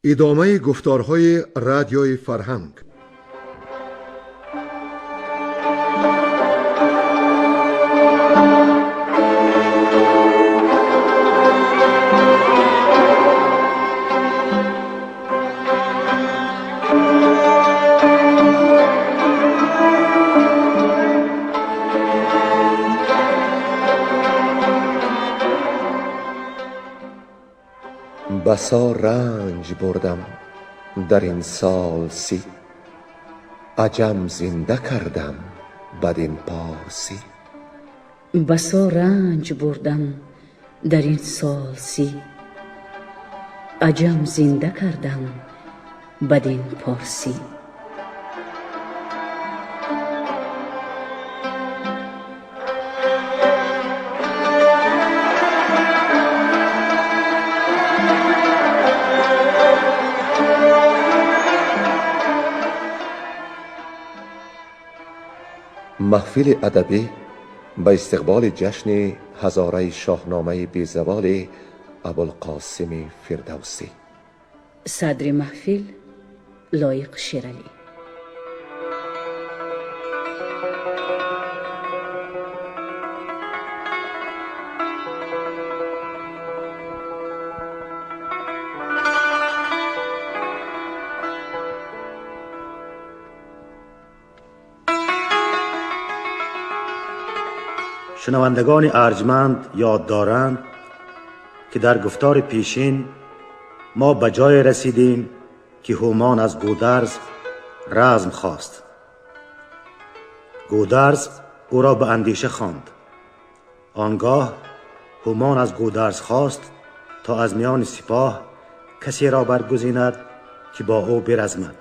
Идомаи гуфторҳои Радиои Фарҳанг. بسا رنج بردم در این سال 30، عجم زنده کردم بدین پارسی. بسا رنج بردم در این سال 30، عجم زنده کردم بدین پارسی. Маҳфили адабӣ ба истиқболи ҷашни ҳазораи шоҳномаи безаволи Абулқосими Фирдавсӣ. Садри маҳфил Лоиқ Шералӣ. شنوندگان ارجمند یاد دارند که در گفتار پیشین ما به جای رسیدیم که هومان از گودرز رزم خواست. گودرز او را به اندیشه خواند. آنگاه هومان از گودرز خواست تا از میان سپاه کسی را برگزیند که با او برزمد.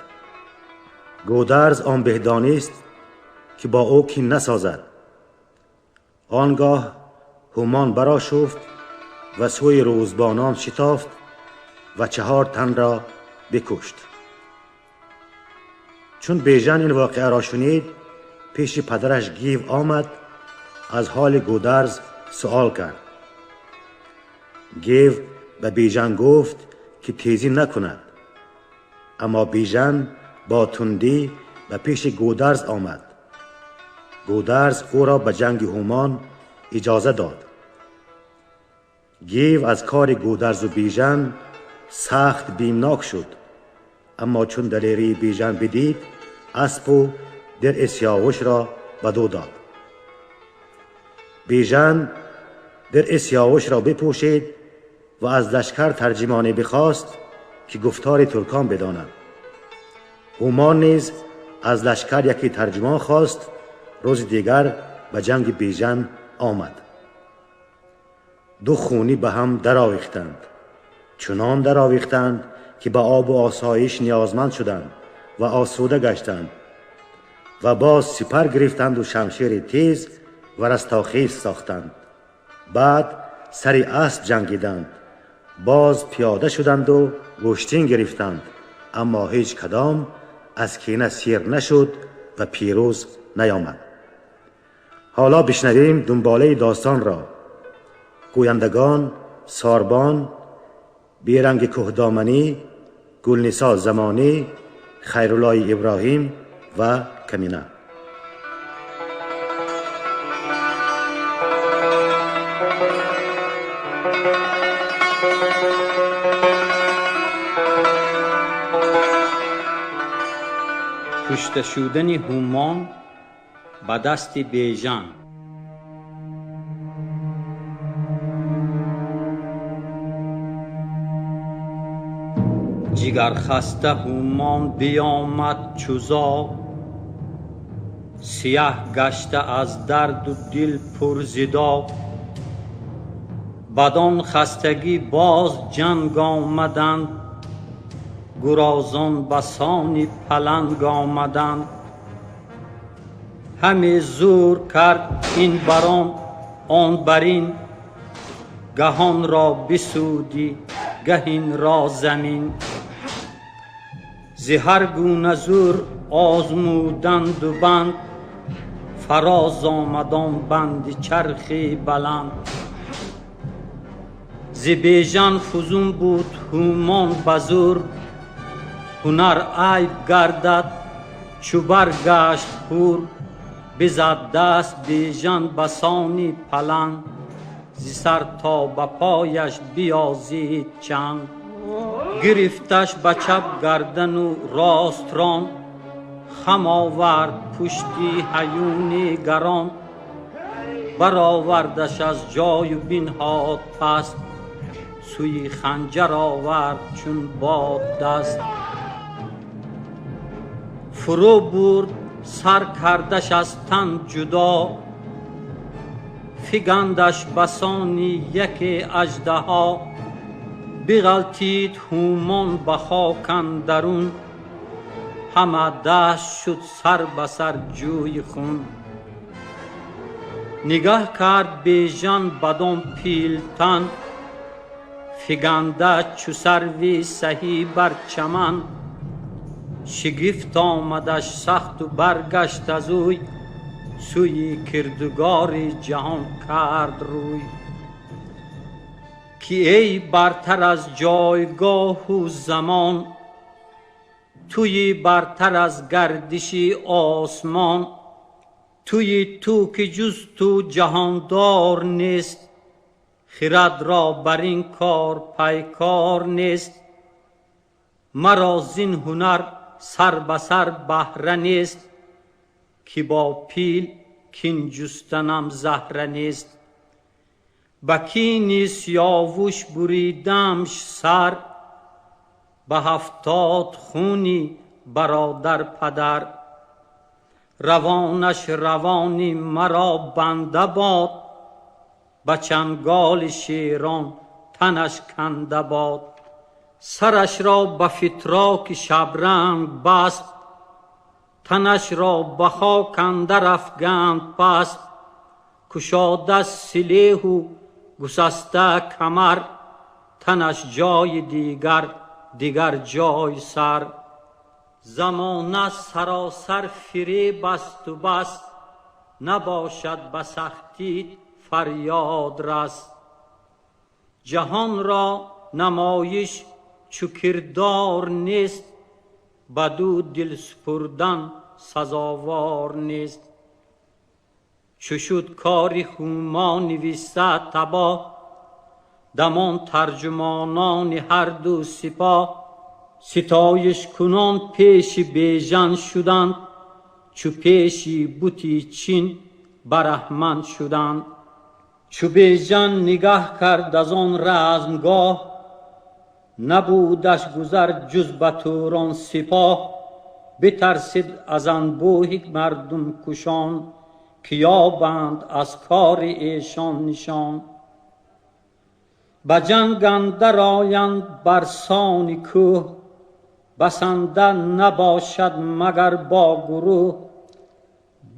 گودرز آن به دانست که با او کین نسازد. آنگاه هومان برآشفت و سوی روزبانان شتافت و 4 تن را بکشت. چون بیژن این واقعه را شنید، پیش پدرش گیو آمد، از حال گودرز سؤال کرد. گیو به بیژن گفت که تیزی نکند، اما بیژن با تندی به پیش گودرز آمد. گودرز او را به جنگ هومان اجازه داد. گیو از کار گودرز و بیژن سخت بیمناک شد، اما چون دلیری بیژن بدید، اسب و درع سیاوش را بدو داد. بیژن درع سیاوش را بپوشید و از لشکر ترجمانی بخواست که گفتار ترکان بداند. هومان نیز از لشکر یکی ترجمان خواست. روز دیگر به جنگ بیژن آمد. دو خونی به هم درآویختند، چنان درآویختند که به آب و آسایش نیازمند شدند و آسوده گشتند و باز سپر گرفتند و شمشیر تیز و رستاخیز ساختند. بعد سر اسب جنگیدند، باز پیاده شدند و گوشتین گرفتند، اما هیچ کدام از کینه سیر نشد و پیروز نیامد. حالا بشنویم دنباله داستان را. گویندگان ساربان، بیرنگ کهدامنی، گلنسا زمانی، خیرالله ابراهیم و کمینه. کشته شدن هومان به دست بیژن. جگر خسته هومان بیامد چو زاغ، سیه گشته از درد و دل پر ز داغ. بدان خستگی باز جنگ آمدند، گرازان بسان پلنگ آمدند. همه زور کرد این بران آن برین، گهان را بسودی گه این را زمین. ز هر گونه زور آزمودند و بند، فراز آمد آن بند چرخ بلند. ز بیژن فزون بود هومان به زور، Ҳунар айб гардад чу баргашт ҳур, бизад даст Бежан басони паланг, зи сар то ба пояш биёзид чанг. Гирифташ ба чап гардану рост рон, хам овард пушти ҳаюни гарон. Баровардаш аз ҷою бинҳод паст, сӯи ханҷар овард чун бод даст. Фурӯ бурд сар кардаш аз тан ҷудо, фигандаш басони яке аждаҳо. Биғалтид ҳумон ба хок андарун, ҳама дашт шуд сар ба сар ҷӯи хун. Нигаҳ кард Бежан бадон пилтан, фиганда чу сарви саҳӣ бар чаман. Шигифт омадаш сахту баргашт аз ӯй, сӯи кирдугори ҷаҳон кард рӯй. Ки эй бартар аз ҷойгоҳу замон, туи бартар аз гардиши осмон, туи ту ки ҷуз ту ҷаҳондор нест, хирадро бар ин кор пайкор нест. Маро зин ҳунар сар ба сар баҳра нест, ки бо пил кин ҷустанам заҳра нест. Ба кини Сиёвуш буридамш сар, ба 70 хуни бародар падар. Равонаш равони маро банда бод, ба чанголи шерон танаш канда бод. Сарашро ба фитроки шабранг баст, танашро ба хок андар афганд паст. Кушода силеҳу гусаста камар, танаш ҷои дигар, дигар ҷой сар. Замона саросар фиреб асту бас, набошад ба сахтӣ фарёд рас. Ҷаҳонро намоиш чу кирдор нест, баду дил супурдан сазовор нест. Чу шуд кори ҳумон нивиста табоҳ, дамон тарҷумонони ҳарду сипоҳ. Ситоишкунон пеши Бежан шуданд, чу пеши бути чин бараҳман шуданд. Чу Бежан нигаҳ кард аз он размгоҳ, набудаш гузар ҷуз ба Турон сипоҳ. Битарсид аз анбӯҳи мардумкушон, ки ёбанд аз кори эшон нишон. Ба ҷанг андар оянд бар сони кӯҳ, басанда набошад магар бо гурӯҳ.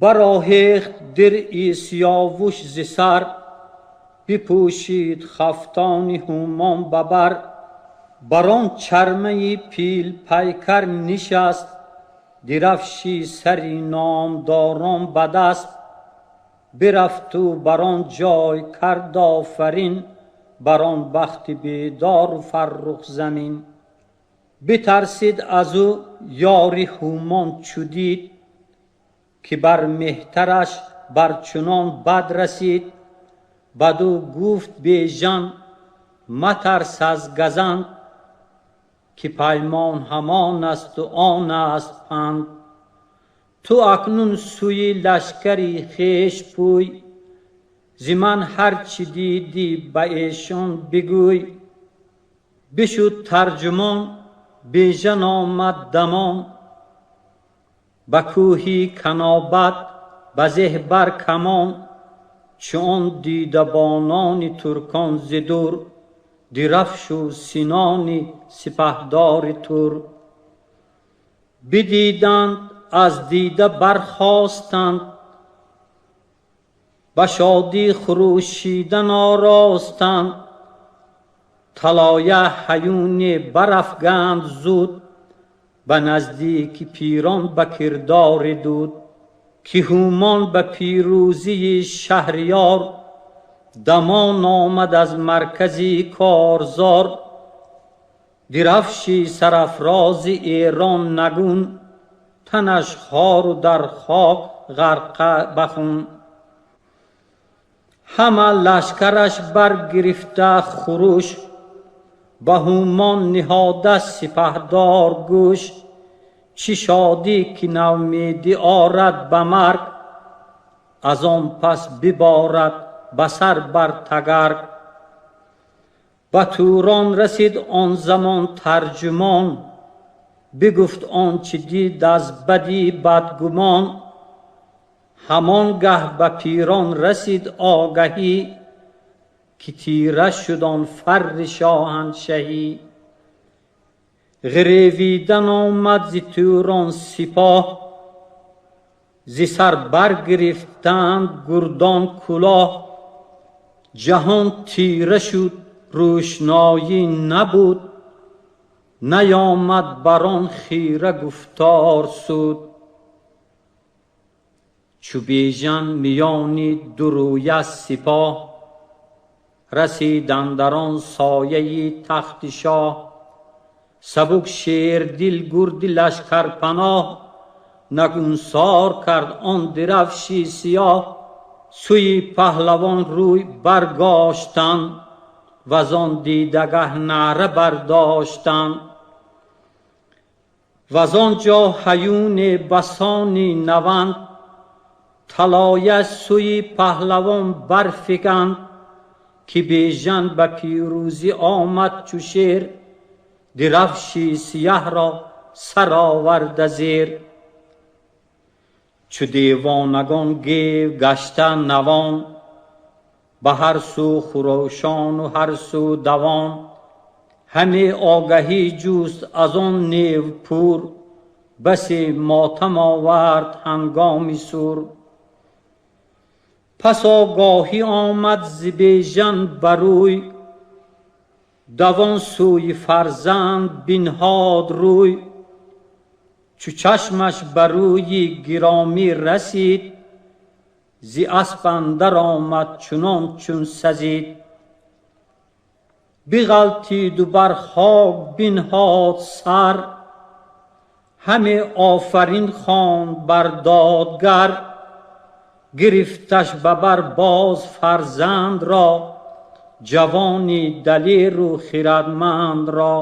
Бароҳехт диръи Сиёвуш зи сар, бипӯшид хафтони ҳумон ба бар. Бар он чармаи пилпайкар нишаст, дирафши сари номдорон ба даст. Бирафту бар он ҷой кард офарин, бар он бахти бедору фаррухзамин. Битарсид аз ӯ ёри ҳумон чу дид, ки бар меҳтараш бар чунон бад расид. Бадӯ гуфт Бежан: матарс аз газанд, ки паймон ҳамон асту он аст панд. Ту акнун сӯи лашкари хеш пӯй, зи ман ҳарчи дидӣ ба эшон бигӯй. Бишуд тарҷумон, Бежан омад дамон, ба кӯҳи Канобат ба зеҳ бар камон. Чу он дидабонони туркон зи дур, дирафшу синони сипаҳдори Тур. Бидиданд, аз дида бархостанд, ба шодӣ хурӯшидан оростанд. Талоя ҳаюне барафганд зуд, ба наздики пирон ба кирдори дуд. Ки ҳумон ба пирӯзии шаҳриёр, дамон омад аз маркази корзор. Дирафши сарафрози Эрон нагун, танаш хору дар хок ғарқа ба хун. Ҳама лашкараш баргирифта хуруш, ба ҳумон ниҳода сипаҳдор гӯш. Чӣ шодӣ ки навмедӣ орад ба марг, аз он пас биборад ба сар бар тагарг. Ба Турон расид он замон тарҷумон, бигуфт он чӣ дид аз бадӣ бадгумон. Ҳамон гаҳ ба пирон расид огаҳӣ, ки тира шуд он фарри шоҳаншаҳӣ. Ғиревидан омад зи Турон сипоҳ, зи сар баргирифтанд гурдон кулоҳ. Ҷаҳон тира шуд, рӯшноӣ набуд, наёмад бар он хира гуфтор суд. Чу Бежан миёни дурӯя сипоҳ, расид андар он сояи тахти шоҳ. Сабук шердил гурди лашкарпаноҳ, нагунсор кард он дирафши сиёҳ. Сӯи паҳлавон рӯй баргоштанд, вазон дидагаҳ наъра бардоштанд. Вазон ҷо ҳаюне басони наванд, талоя сӯи паҳлавон барфиканд. Ки Бежан ба пирӯзӣ омад чу шер, дирафши сияҳро сар оварда зер. Чу девонагон гев гашта навон, ба ҳар сӯ хурӯшону ҳар сӯ давон. Ҳаме огаҳӣ ҷуст аз он невпур, басе мотам овард ҳангоми сур. Пас огоҳӣ омад зи Бежан барӯй, давон сӯи фарзанд бинҳод рӯй. Чу чашмаш ба рӯи гиромӣ расид, зи асп андар омад чунон чун сазид. Биғалтиду бар хок бинҳод сар, ҳаме офарин хонд бар додгар. Гирифташ ба бар боз фарзандро, ҷавони далеру хирадмандро.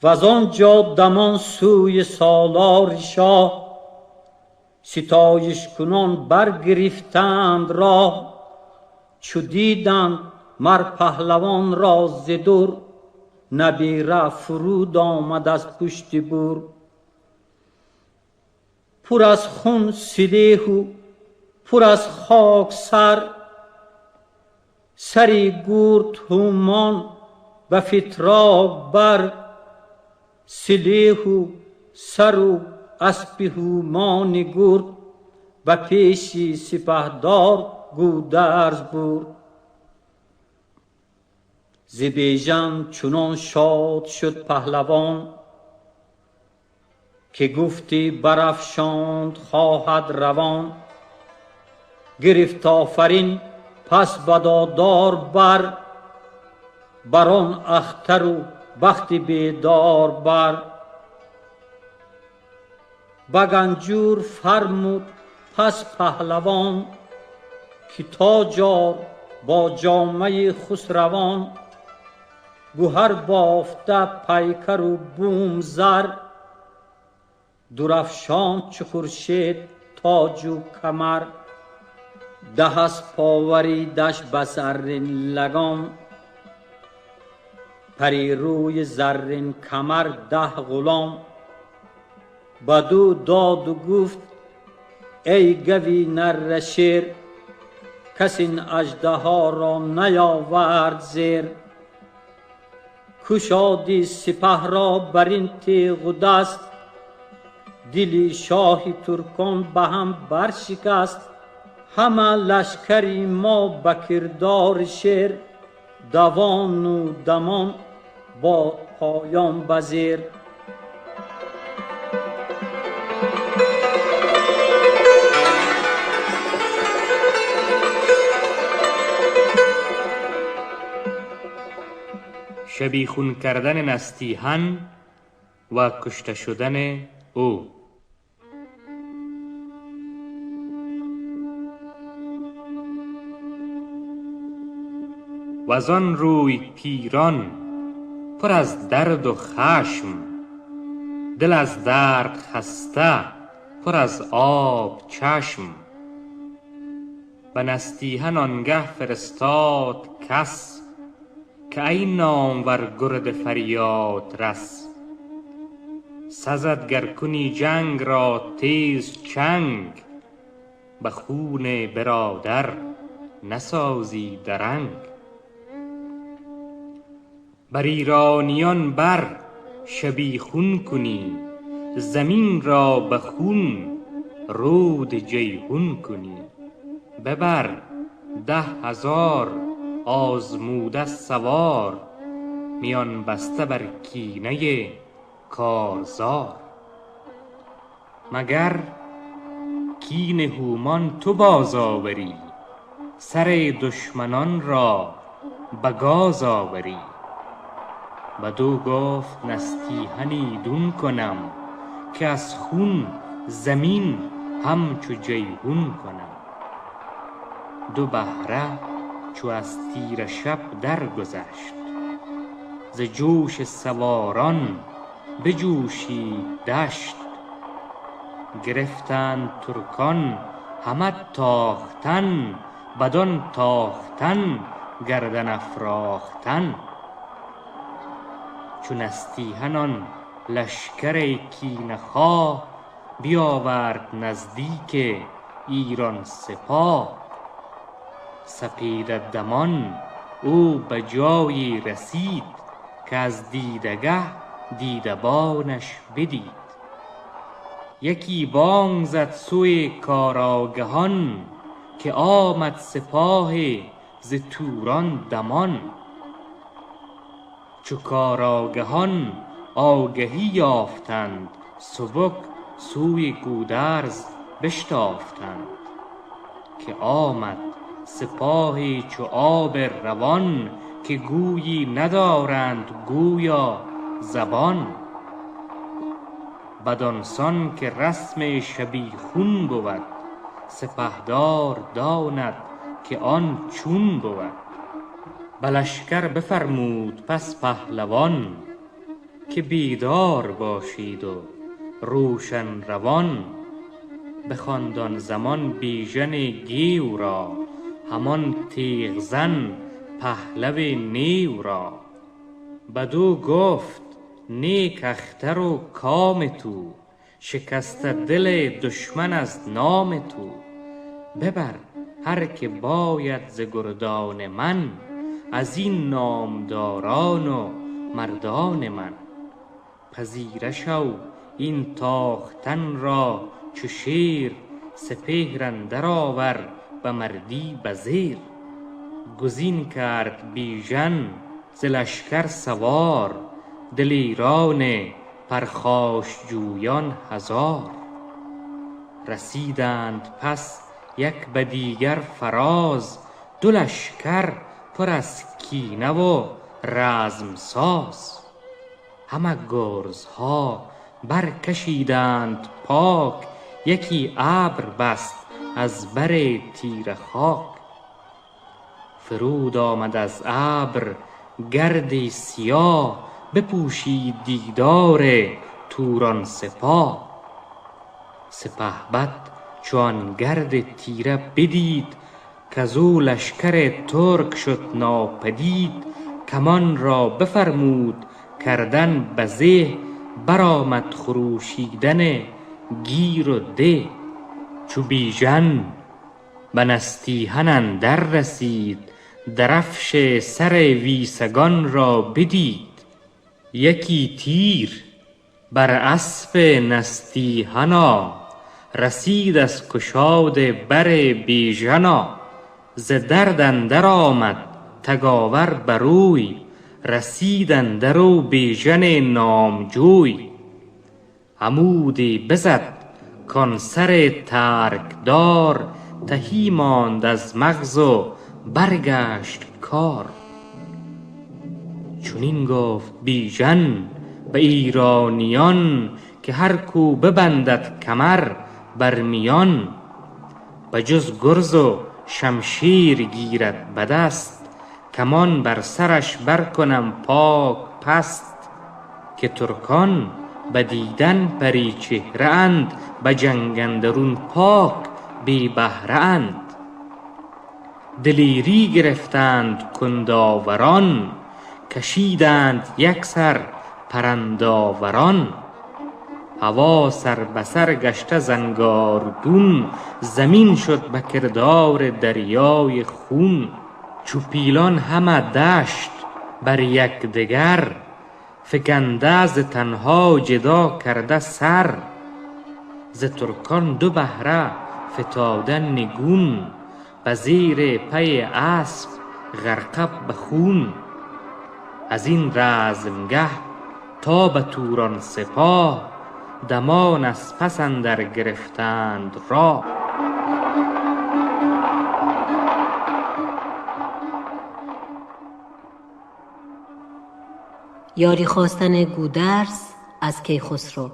Вазон ҷо дамон сӯи солори шоҳ, ситоишкунон баргирифтанд роҳ. Чу диданд мар паҳлавонро зи дур, набира фуруд омад аз пушти бур. Пур аз хун силеҳу пур аз хок сар, сари гурд ҳумон ба фитрок бар. Силеҳу сару аспи ҳумони гурд, ба пеши сипаҳдор гӯдарз бурд. Зи Бежан чунон шод шуд паҳлавон, ки гуфтӣ барафшонд хоҳад равон. Гирифт офарин пас ба додор бар, бар он ахтару бахти бедор бар. Ба ганҷур фармуд пас паҳлавон, ки тоҷор бо ҷомаи хусравон. Гӯҳар бофта пайкару бум зар, дурафшон чу хуршед тоҷу камар. Даҳ асп поваридаш ба заррин лагом, пари рӯи заррин камар 10 ғулом. Баду доду гуфт эй гави нарра шер, кас ин аждаҳоро наёвард зер. Кушоди сипаҳро бар ин теғу даст, дили шоҳи туркон ба ҳам баршикаст. Ҳама лашкари мо ба кирдори шер, давону дамон бо поён ба зер. شبیخون کردن نستیهن و کشته شدن او. وزان روی پیران پر از درد و خشم، دل از درد خسته پر از آب چشم. به نستیهن آنگه فرستاد کس، که ای نامور گرد فریاد رس. سزد گر کنی جنگ را تیز چنگ، به خون برادر نسازی درنگ. بر ایرانیان بر شبیخون کنی، زمین را به خون رود جیحون کنی. ببر 10,000 آزموده سوار، میان بسته بر کینه کارزار. مگر کین هومان تو باز آوری، سر دشمنان را به گاز آوری. بدو گفت نستیهن ایدون کنم، که از خون زمین همچو جیحون کنم. دو بهره چو از تیره شب درگذشت، ز جوش سواران بجوشید دشت. گرفتند ترکان همه تاختن، بدان تاختن گردن افراختن. چو نستیهن آن لشکر کینه خواه، بیاورد نزدیک ایران سپاه. سپیده دمان او به جایی رسید، که از دیدگه دیدبانش بدید. یکی بانگ زد سوی کارآگهان، که آمد سپاه ز توران دمان. چو کارآگهان آگهی یافتند، سبک سوی گودرز بشتافتند. که آمد سپاهی چو آب روان، که گویی ندارند گویا زبان. بدانسان که رسم شبیخون بود، سپهدار داند که آن چون بود. به لشکر بفرمود پس پهلوان، که بیدار باشید و روشن روان. بخواند آن زمان بیژن گیو را، همان تیغ زن پهلو نیو را. بدو گفت نیک اختر و کام تو، شکسته دل دشمن از نام تو. ببر هر که باید ز گردان من، از این نامداران و مردان من. پذیره شو این تاختن را چو شیر، سپهر اندر آور به مردی به زیر. گزین کرد بیژن ز لشکر سوار، دلیران پرخاشجویان 1000. رسیدند پس یک به دیگر فراز، دو لشکر پر از کینه و رزم ساز. همه گرزها برکشیدند پاک، یکی ابر بست از بر تیره خاک. فرود آمد از ابر گردی سیاه، بپوشید دیدار توران سپاه. سپهبد چو آن گرد تیره بدید، کزو لشکر ترک شد ناپدید. کمان را بفرمود کردن به زه، برآمد خروشیدن گیر و ده. چو بیژن به نستیهن اندر رسید، درفش سر ویسگان را بدید. یکی تیر بر اسپ نستیهنا، رسید از گشاد بر بیژنا. ز درد اندر آمد تگاور بروی، رسید اندر او بیژن نامجوی. عمودی بزد کان سر ترکدار، تهی ماند از مغز و برگشت کار. چنین گفت بیژن به ایرانیان که هر کو ببندد کمر بر میان، به جز گرز و شمشیر گیرد به دست، کمان بر سرش بر کنم پاک پست. که ترکان به دیدن پری چهره اند، به جنگ اندرون پاک بی بهره اند. دلیری گرفتند کنداوران، کشیدند یک سر پرندآوران. هوا سر به سر گشته زنگارگون، زمین شد به کردار دریای خون. چو پیلان همه دشت بر یکدگر، فگنده ز تنها جدا کرده سر. ز ترکان دو بهره فتاده نگون، به زیر پی اسپ غرقه به خون. از این رزمگه تا به توران سپاه، دمان از پس اندر گرفتند راه. یاری خواستن گودرز از کیخسرو.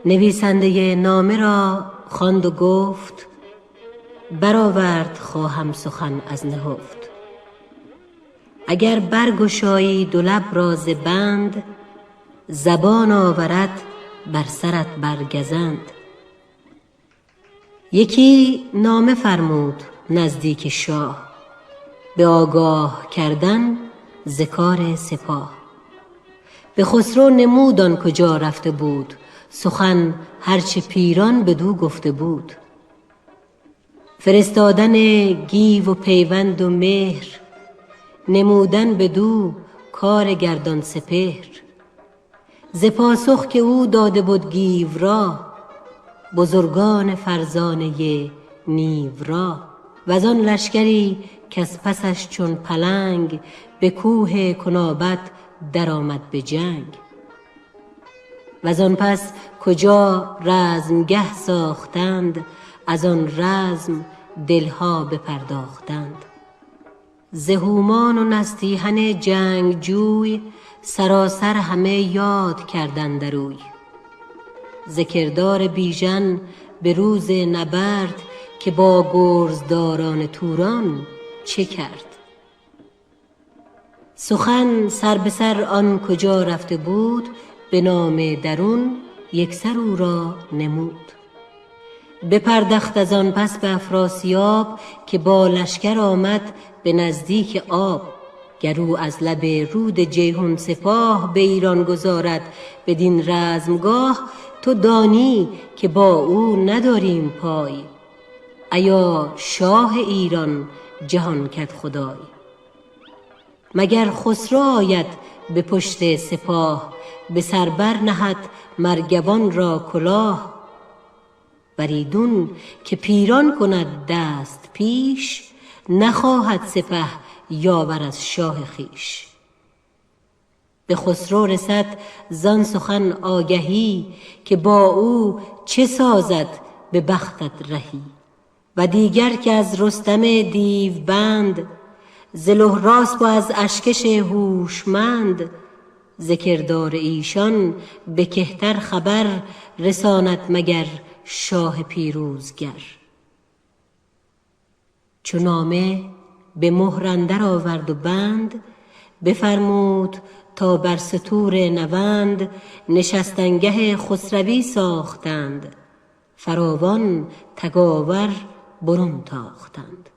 نویسنده نامه را خواند و گفت: برآورد خواهم سخن از نهفت. اگر برگشایی دو لب را ز بند، زبان آورد بر سرت برگزند. یکی نامه فرمود نزدیک شاه، به آگاه کردن ز کار سپاه. به خسرو نمود آن کجا رفته بود، سخن هرچه پیران بدو گفته بود. فرستادن گیو و پیوند و مهر، نمودن بدو کار گردان سپهر. ز پاسخ که او داده بد گیو را، بزرگان فرزانه نیو را. وزان لشکری کز پسش چون پلنگ، به کوه کنابت درآمد به جنگ. وزان پس کجا رزمگه ساختند، از آن رزم دلها بپرداختند. ز هومان و نستیهن جنگجوی، سراسر همه یاد کردند اروی. ز کردار بیژن به روز نبرد، که با گرزداران توران چه کرد. سخن سر به سر آن کجا رفته بود، به نامه درون یکسر او را نمود. بپردخت از آن پس به افراسیاب، که با لشکر آمد به نزدیک آب. گر او از لب رود جیحون سپاه، به ایران گذارد بدین رزمگاه. تو دانی که با او نداریم پای، ایا شاه ایران جهان کدخدای. مگر خسرو آید به پشت سپاه، به سر بر نهد مر گوان را کلاه. ور ایدون که پیران کند دست پیش، نخواهد سپه یاور از شاه خویش. به خسرو رسد زان سخن آگهی، که با او چه سازد به بختت رهی. و دیگر که از رستم دیوبند، ز لهراسپ و از اشکش هوشمند. ز کردار ایشان به کهتر خبر، رساند مگر شاه پیروزگر. چو نامه به مهر اندر آورد و بند، بفرمود تا بر ستور نوند. نشستنگه خسروی ساختند، فراوان تگاور برون تاختند.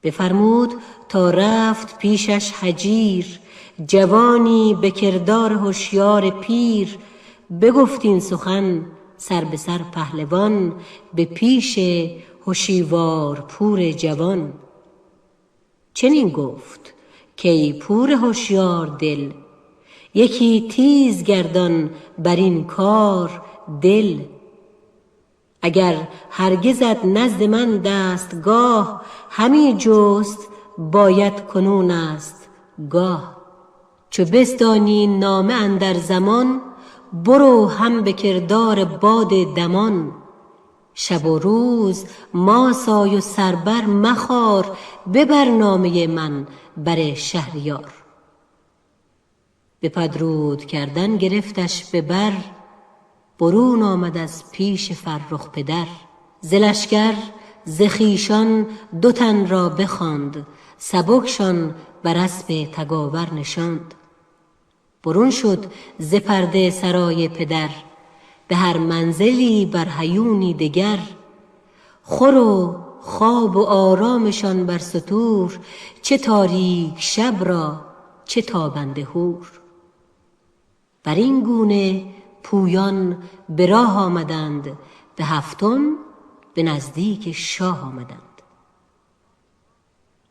بفرمود تا رفت پیشش هجیر، جوانی به کردار هشیار پیر. بگفت این سخن سر به سر پهلوان، به پیش هشیوار پور جوان. چنین گفت کای پور هشیار دل، یکی تیز گردان بر این کار دل. اگر هرگزت نزد من دستگاه، همی جست باید کنون است گاه. چو بستانی نامه اندر زمان، برو هم به کردار باد دمان. شب و روز ماسای و سربر مخار، ببر نامه من بر شهریار. به پدرود کردن گرفتش به بر، برون آمد از پیش فرخ پدر. ز لشکر ز خویشان دو تن را بخواند، سبکشان بر اسپ تگاور نشاند. برون شد ز پرده سرای پدر، به هر منزلی بر هیونی دگر. خور و خواب و آرامشان بر ستور، چه تاریک شب را چه تابنده هور. بر این گونه پویان به راه آمدند، به هفتم به نزدیک شاه آمدند.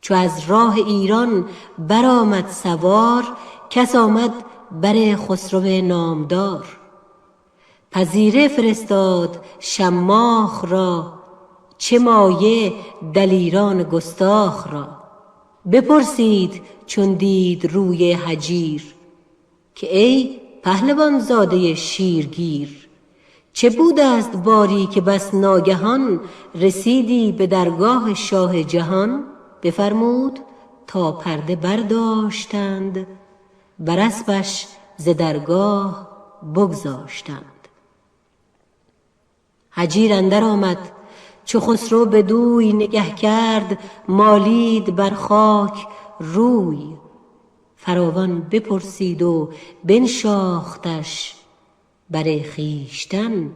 چو از راه ایران برآمد سوار، کس آمد بر خسرو نامدار. پذیره فرستاد شماخ را، چه مایه دلیران گستاخ را. بپرسید چون دید روی هجیر، که ای پهلوان زاده شیرگیر. چه بوده است باری که بس ناگهان، رسیدی به درگاه شاه جهان؟ بفرمود تا پرده برداشتند، بر اسپش ز درگاه بگذاشتند. هجیر اندر آمد چو خسرو بدوی، نگه کرد مالید بر خاک روی. فراوان بپرسید و بنشاختش، بر خویشتن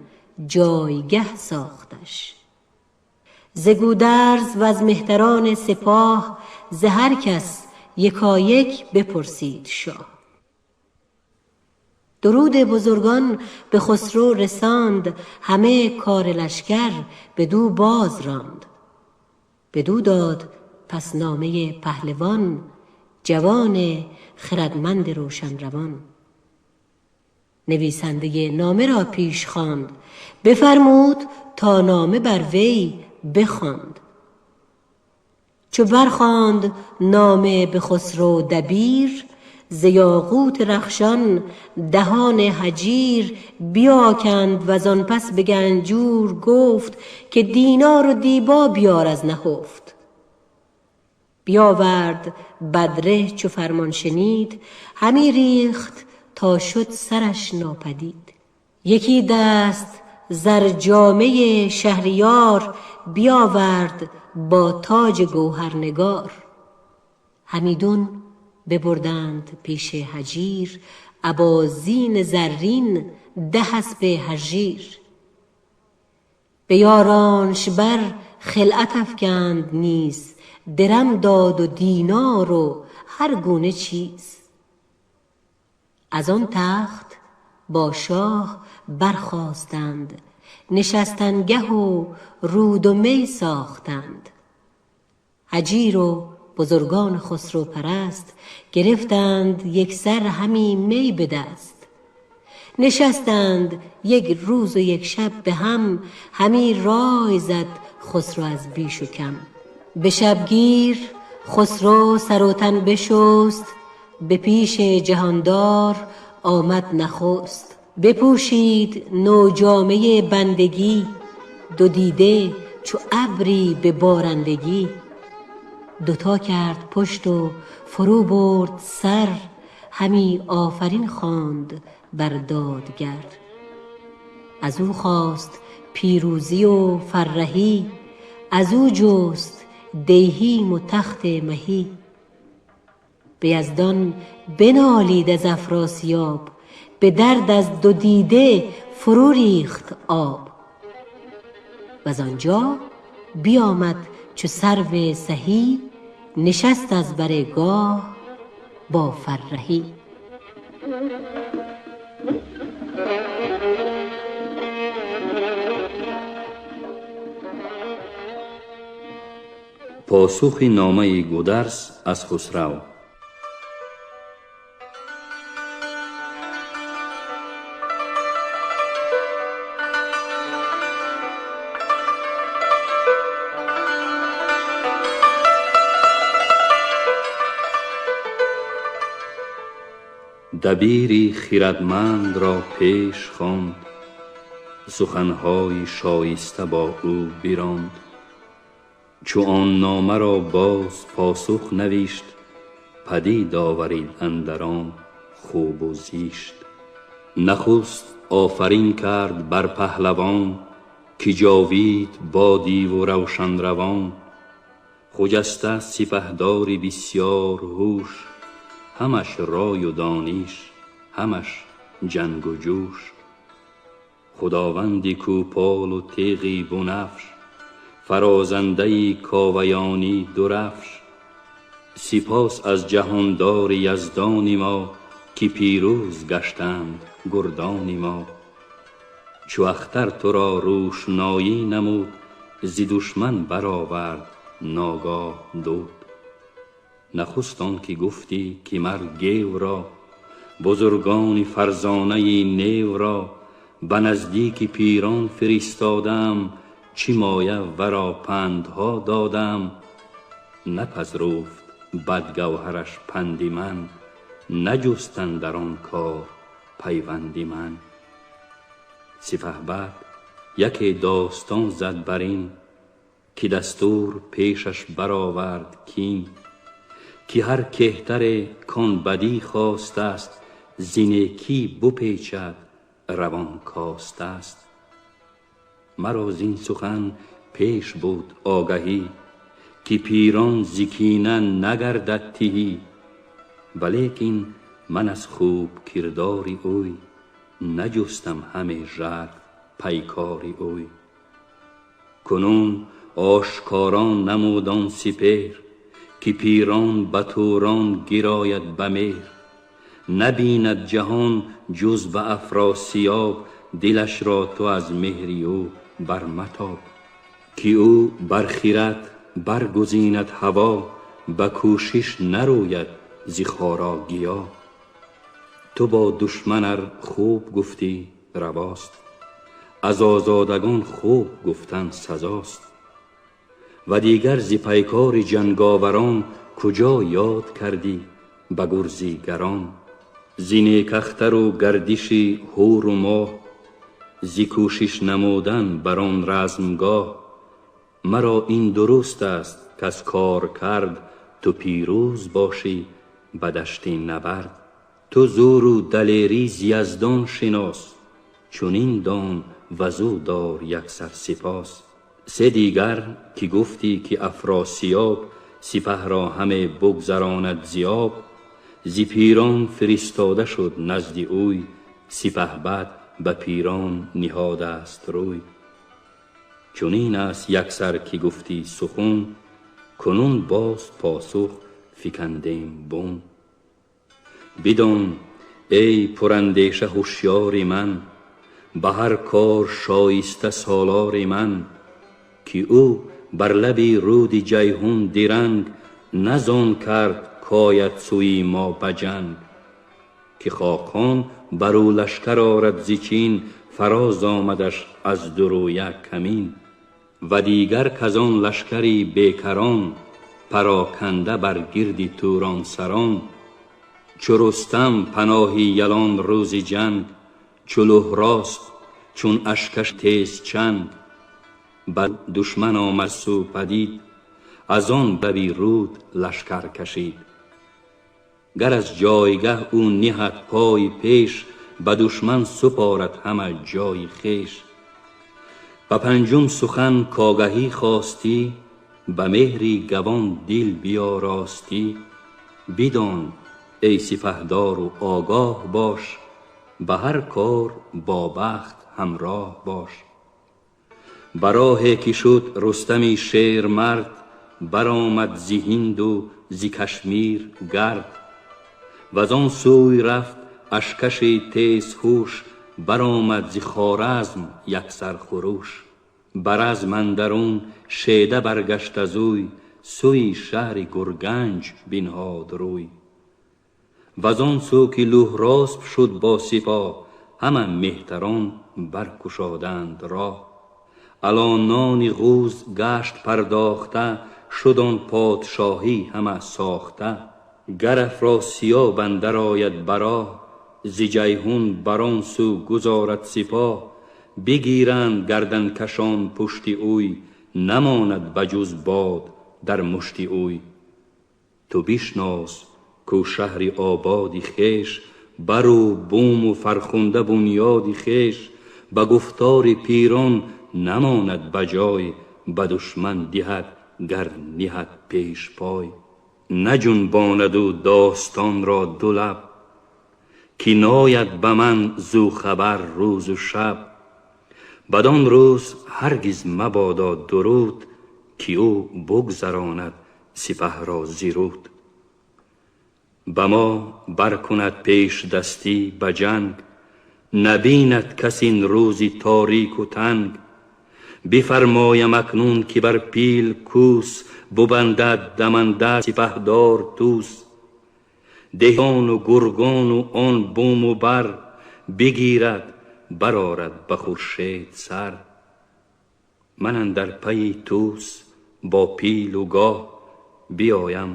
جایگه ساختش. ز گودرز و از مهتران سپاه، ز هر کس یکایک بپرسید شاه. درود بزرگان به خسرو رساند، همه کار لشکر بدو باز راند. بدو داد پس نامه پهلوان، جوان خردمند روشن روان. نویسنده نامه را پیش خواند، بفرمود تا نامه بر وی بخواند. چو برخواند نامه به خسرو دبیر، ز یاقوت رخشان دهان هجیر بیاکند. وزان پس به گنجور گفت، که دینار و دیبا بیار از نهفت. بیاورد بدره چو فرمان شنید، همی ریخت تا شد سرش ناپدید. یکی دست زر جامه شهریار، بیاورد با تاج گوهرنگار. همیدون ببردند پیش هجیر، ابا زین زرین 10 اسپ هژیر. به یارانش بر خلعت افکند نیز، درم داد و دینار و هر گونه چیز. از آن تخت با شاه برخاستند، نشستنگه و رود و می ساختند. هجیر و بزرگان خسرو پرست، گرفتند یک سر همی می به دست. نشستند یک روز و یک شب به هم، همی رای زد خسرو از بیش و کم. به شبگیر خسرو سر و تن بشست، به پیش جهاندار آمد نخست. بپوشید نوجامه بندگی، دو دیده چو ابری به بارندگی. دوتا کرد پشت و فرو برد سر، همی آفرین خواند بر دادگر. از او خواست پیروزی و فرهی، از او جست دیهیم و تخت مهی. به یزدان بنالید از افراسیاب، به درد از دو دیده فرو ریخت آب. وز آنجا بیامد چو سرو سهی، نشست از بر گاه با فرهی. Посухи номаи Гударз аз Хусрав. Дабири хирадманд ро пеш хонд, суханҳои шоиста бо ӯ биронд. Чу он нома ро боз посух навишт, падид оварид андар он хуб у зишт. Нахуст офарин кард бар паҳлавон, ки ҷовид бодӣ ву равшан равон. Хуҷаста сипаҳдори бисёр ҳуш, ҳамаш рою дониш, ҳамаш ҷангу ҷӯш. Худованди кӯполу теғи бунафш, фарозандаи коваёнӣ дурафш. Сипос аз ҷаҳондори яздони мо, ки пирӯз гаштанд гурдони мо. Чу ахтар туро рӯшноӣ намуд, зи душман баровард ногоҳ дуд. Нахуст он ки гуфтӣ ки мар гевро, бузургони фарзонаи невро, ба наздики пирон фиристодам, чӣ моя варо пандҳо додам. Напазруфт бадгавҳараш панди ман, наҷуст андар он кор пайванди ман. Сипаҳбад яке достон зад бар ин, ки дастур пешаш баровард кин, ки ҳар кеҳтаре кон бадӣ хостааст, зи некӣ бупечад равон костааст. Маро зин сухан пеш буд огаҳӣ, ки пирон зи кина нагардад тиҳӣ. Валекин ман аз хуб кирдори ӯй наҷустам ҳаме жарф пайкори ӯй. Кунун ошкоро намуд он сипеҳр, ки пирон ба турон гирояд ба меҳр. Набинад ҷаҳон ҷуз ба Афросиёб, дилашро ту аз меҳри ӯ барматоб. Ки ӯ бар хирад баргузинад ҳаво, ба кӯшиш нарӯяд зи хора гиё. Ту бо душман ар хуб гуфтӣ равост, аз озодагон хуб гуфтан сазост. Ва дигар зи пайкори ҷанговарон куҷо ёд кардӣ ба гурзи гарон? Зи некахтару гардиши ҳуру моҳ, зи кӯшиш намудан бар он размгоҳ. Маро ин дуруст аст, каз кор кард ту пирӯз бошӣ ба дашти набард. Ту зӯру далерӣ зи яздон шинос, чунин дон вазу дор яксар сипос. Се дигар ки гуфтӣ ки Афросиёб сипаҳро ҳаме бугзаронад зи об, зи пирон фиристода шуд назди ӯй, сипаҳбад ба пирон ниҳодаст рӯй. Чунин аст яксар ки гуфтӣ сухун, кунун боз посух фикандем бун. Бидон эй пурандеша ҳушёри ман, ба ҳар кор шоиста солори ман, ки ӯ бар лаби руди Ҷайҳун диранг назон кард кояд сӯи мо ба ҷанг. Ки хоқон бар ӯ лашкар орад зи Чин, фароз омадаш аз дурӯя камин. Ва дигар казон лашкари бекарон, пароканда бар гирди турон сарон. Чу Рустам паноҳи ялон рӯзи ҷанг, чу Лӯҳросп чун ашкаш тез чанг. Ба душман омад сӯ падид, аз он лаби руд лашкар кашид. Гар аз ҷойгаҳ ӯ ниҳад пой пеш, ба душман супорад ҳама ҷои хеш. Ба панҷум сухан когаҳӣ хостӣ, ба меҳри гавон дил биёростӣ. Бидон эй сипаҳдору огоҳ бош, ба ҳар кор бо бахт ҳамроҳ бош. Ба роҳе ки шуд Рустами шермард, баромад зи Ҳинду зи Кашмир гард. Вазон сӯй рафт ашкаши тезҳуш, баромад зи Хоразм яксар хурӯш. Ба разм андарун шеда баргашт азӯй, сӯи шаҳри Гурганҷ бинҳод рӯй. Вазон сӯ ки Лӯҳросп шуд бо сипоҳ, ҳама меҳтарон баркушоданд роҳ. Алонони ғуз гашт пардохта, шуд он подшоҳӣ ҳама сохта. Гар Афросиёб андар ояд ба роҳ, зи Ҷайҳун бар он сӯ гузорад сипоҳ. Бигиранд гарданкашон пушти ӯй, намонад ба ҷуз бод дар мушти ӯй. Ту бишнос ку шаҳри ободи хеш, бару буму фархунда бунёди хеш. Ба гуфтори пирон намонад ба ҷой, ба душман диҳад гар ниҳад пеш пой. Наҷунбонад ӯ достонро ду лаб, ки нояд ба ман зу хабар рӯзу шаб. Бадон рӯз ҳаргиз мабодо дуруд, ки ӯ бугзаронад сипаҳро зи руд. Ба мо баркунад пешдастӣ ба ҷанг, набинад кас ин рӯзи торику танг. Бифармоям акнун ки бар пил кӯс, бубандад даманда сипаҳдор Тӯс. Деҳону гургону он буму бар, бигирад барорад ба хуршед сар. Ман андар пайи Тӯс бо пилу гоҳ, биёям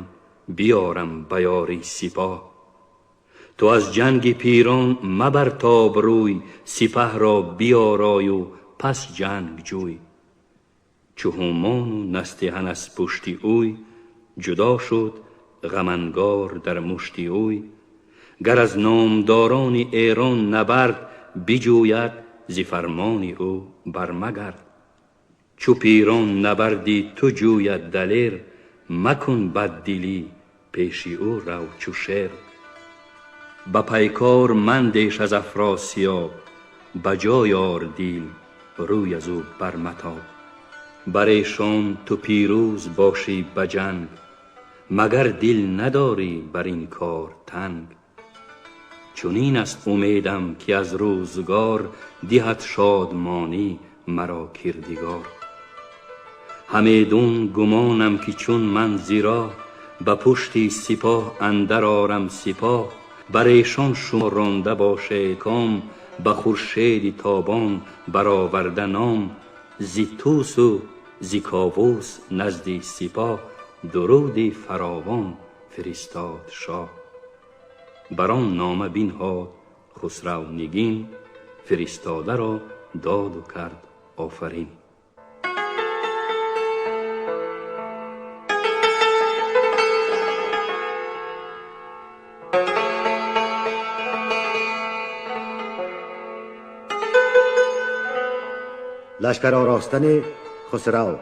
биёрам ба ёри сипоҳ. Ту аз ҷанги пирон мабартоб рӯй, сипаҳро биёрою пас ҷанг ҷӯй. Чу ҳумону Настиҳан аз пушти ӯй, ҷудо шуд ғамангор дар мушти ӯй. Гар аз номдорони Эрон набард биҷӯяд, зи фармони ӯ бармагард. Чу пирон набарди ту ҷӯяд далер, макун баддилӣ пеши ӯ рав чу шер. Ба пайкор мандеш аз Афросиёб, ба ҷой ор дил рӯй аз ӯ барматоб. Бар эшон ту пирӯз бошӣ ба ҷанг, магар дил надорӣ бар ин кор танг. Чунин аст умедам ки аз рӯзгор, диҳад шодмонӣ маро кирдигор. Ҳамедун гумонам ки чун ман зироҳ, ба пушти сипоҳ андар орам сипоҳ. Бар эшон шумо ронда бошед ком, ба хуршеди тобон бароварда ном. Зи Тӯсу зи Ковус назди сипоҳ, дуруди фаровон фиристод шоҳ. Бар он нома бинҳод Хусрав нигин, фиристодаро доду кард офарин. Лашкар оростани Хусрав.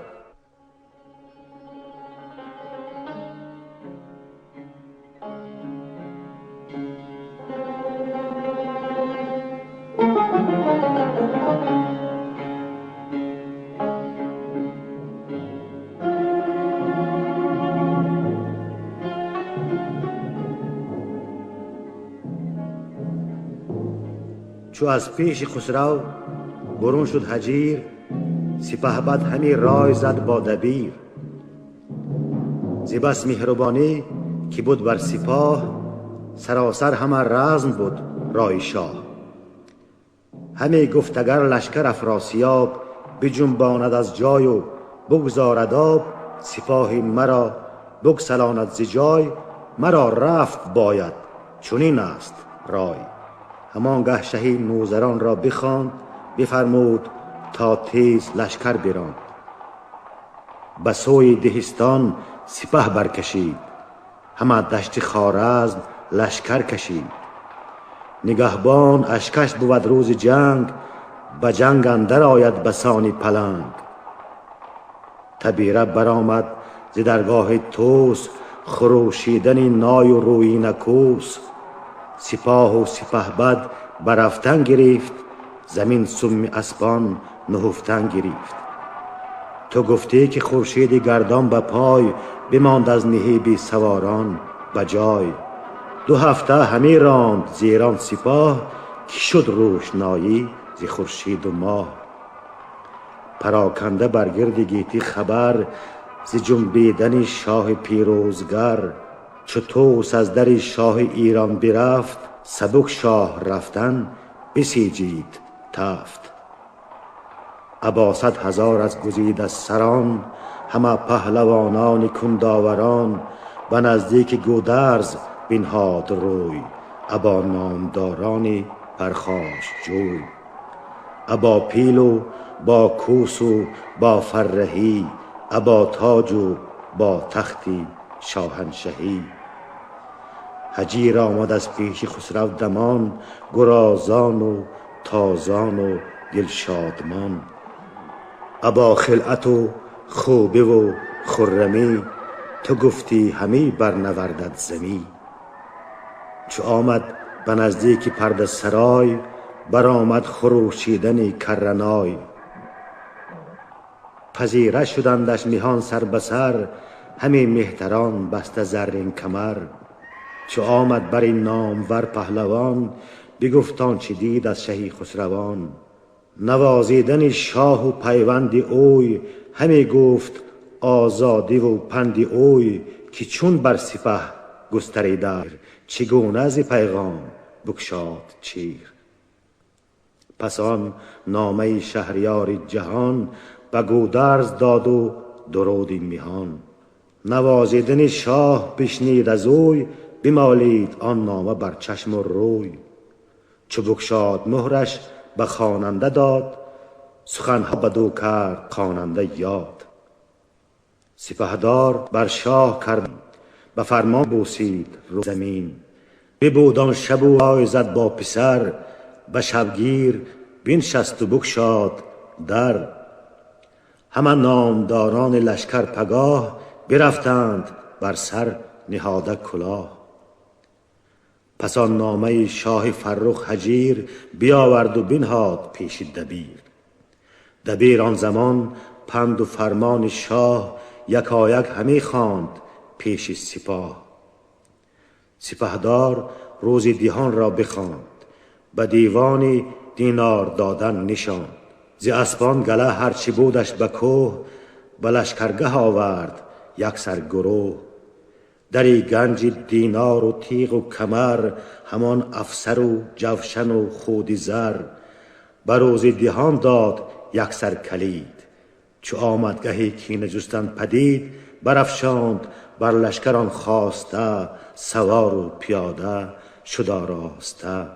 Чу аз пеши Хусрав бурун шуд Ҳаҷир, сипаҳбад ҳами рой зад бо дабир. Зи бас меҳрубонӣ ки буд бар сипоҳ, саросар ҳама разм буд рои шоҳ. Ҳаме гуфт агар лашкар Афросиёб биҷунбонад аз ҷою бугзорад об, сипоҳи маро бугсалонад зи ҷой, маро рафт бояд чунин аст рой. Ҳамон гаҳ шаҳи нӯзаронро бихонд, бифармуд то тез лашкар биронд. Ба сӯи Деҳистон сипаҳ баркашид, ҳама дашти Хоразм лашкар кашид. Нигаҳбон ашкаш бувад рӯзи ҷанг, ба ҷанг андар ояд ба сони паланг. Табира баромад зи даргоҳи Тӯс, хурӯшидани ною рӯина кӯс. Сипоҳу сипаҳбад ба рафтан гирифт, замин сумми аспон нуҳуфтан гирифт. Ту гуфтӣ ки хуршеди гардон ба пой, бимонд аз наҳиби саворон ба ҷой. Ду ҳафта ҳамӣ ронд зерон сипоҳ, ки шуд рӯшноӣ зи хуршеду моҳ. Пароканда бар гирди гетӣ хабар зи ҷунбидани шоҳи пирӯзгар. Чу Тӯс аз дари шоҳи Эрон бирафт, сабук шоҳ рафтан бисеҷид тафт. Або 100 000 аз гузида сарон, ҳама паҳлавонони кундоварон, ба наздики Гӯдарз бинҳод рӯй. Або номдорони پرخاشجوی، ابا پیل و با کوس و با فرهی، ابا تاج و با تختی شاهنشهی. هجیر آمد از پیش خسرو دمان، گرازان و تازان و دلشادمان. ابا خلعت و خوبه و خرمی، تو گفتی همی برنوردد زمی. چو آمد به نزدیک پرده سرای، برآمد خروشیدن کرنای. پذیره شدندش میهان سر به سر، همی مهتران بسته زرین کمر. چو آمد بر این نامور پهلوان، بگفت آنچه دید از شهی خسروان. نوازیدن شاه و پیوند اوی، همی گفت آزادی و پند اوی. که چون بر سپه گستریده، چگونه ز پیغام بگشاد چیر. پس آن نامه شهریار جهان، به گودرز داد و درود میهان. نوازیدن شاه بشنید از اوی، بمالید آن نامه بر چشم و روی. چو بگشاد مهرش به خواننده داد، سخنها بدو کرد خواننده یاد. سپهدار بر شاه کرد، به فرمان بوسید رو زمین. ببود آن شب و رای زد با پسر، به شبگیر بنشست و بگشاد در. همه نامداران لشکر پگاه، برفتند بر سر نهاده کلاه. پس آن نامه شاه فرخ هجیر، بیاورد و بنهاد پیش دبیر. دبیر آن زمان پند و فرمان شاه، یکایک همی خواند پیش سپاه. سپهدار روز دیهان را بخواند، به دیوان دینار دادن نشاند. ز اسپان گله هرچی بودش به کوه، به لشکرگه آورد یک سر گروه. دری گنج دینار و تیغ و کمر، همان افسر و جوشن و خود زر. به روز دیهان داد یک سر کلید، چو آمد گهی کینه جستن پدید. برافشاند بر لشکران خواسته، سوار و پیاده شد آراسته.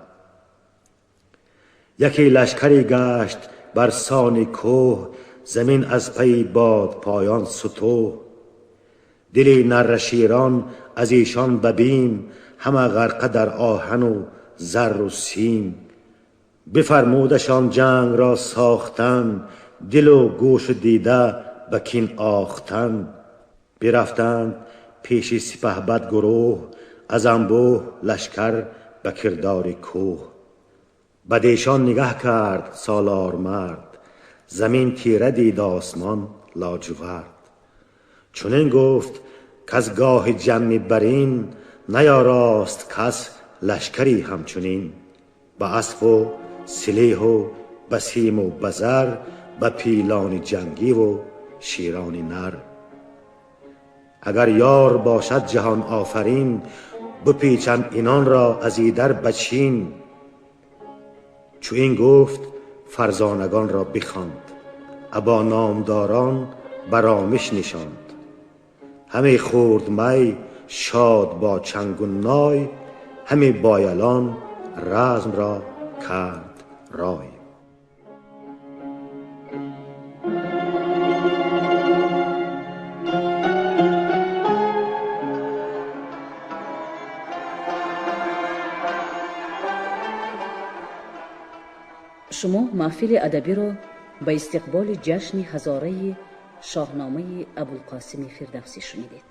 یکی لشکری گشت بر سان کوه، زمین از پی باد پایان ستوه. دلی نره شیران از ایشان ببیم، همه غرقه در آهن و زر و سیم. بفرمودشان جنگ را ساختن، دل و گوش و دیده به کین آختن. برفتند پیش سپهبد گروه، از انبوه لشکر به کردار کوه. بدیشان نگه کرد سالار مرد، زمین تیره دید آسمان لاجورد. چنین گفت کز گاه جمع برین، نیاراست کس لشکری همچنین. به اسب و سلیح و به سیم و به زر، به پیلان جنگی و شیران نر. اگر یار باشد جهان آفرین، بپیچم اینان را از ایدر به چین. چو این گفت فرزانگان را بخواند، ابا نامداران برامش نشاند. همی خورد می شاد با چنگ و نای، همی بایلان رزم را کرد رای. Шумо маҳфили адабиро ба истиқболи ҷашни ҳазораи Шоҳномаи Абулқосими Фирдавсӣ шунидед.